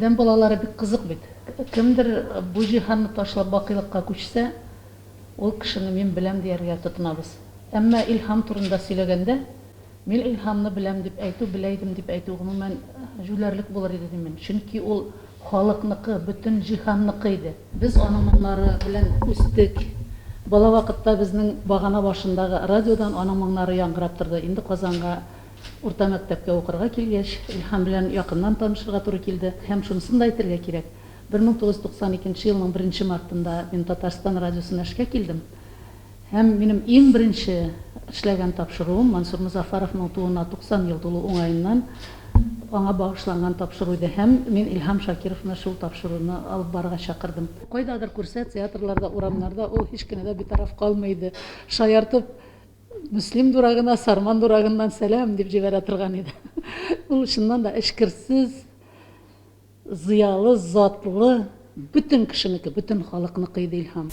Адәм балалары бик кызык бит. Кемдер бу җиһанны ташлап бакыйлыкка күчсә, ул кешене мин беләм дияргә тотынабыз. Әмма Илһам турында сөйләгәндә, мин Илһамны беләм дип әйтү, белә идем дип әйтү, гомумән, җүләрлек булыр иде дим мин. Чөнки ул халыкныкы, бөтен җиһанныкы иде. Без аның моңнары белән үстек. Бала вакытта безнең багана башындагы радиодан аның моңнары яңгырап торды. Инде Казанга урта мәктәпкә укырга килгәч, Илһам белән якыннан танышырга туры килде. Һәм шунысын да әйтергә кирәк, 1992 елның беренче мартында мин Татарстан радиосына эшкә килдем. Һәм минем иң беренче эшләгән тапшыруым Мансур Мозаффаровның тууына 90 ел тулу уңаеннан аңа багышланган тапшыру иде. Һәм мин Илһам Шакировны шул тапшыруны алып барырга чакырдым. Кайдадыр күрсә, театрларда, урамнарда ул һич кенә дә битараф калмый иде. Шаяртып, Мөслим дурагына Сарман дурагыннан сәлам, дип җибәрә торган иде. Ул чыннан да эчкерсез, зыялы, затлы, бөтен кешенеке, бөтен халыкныкы иде Илһам.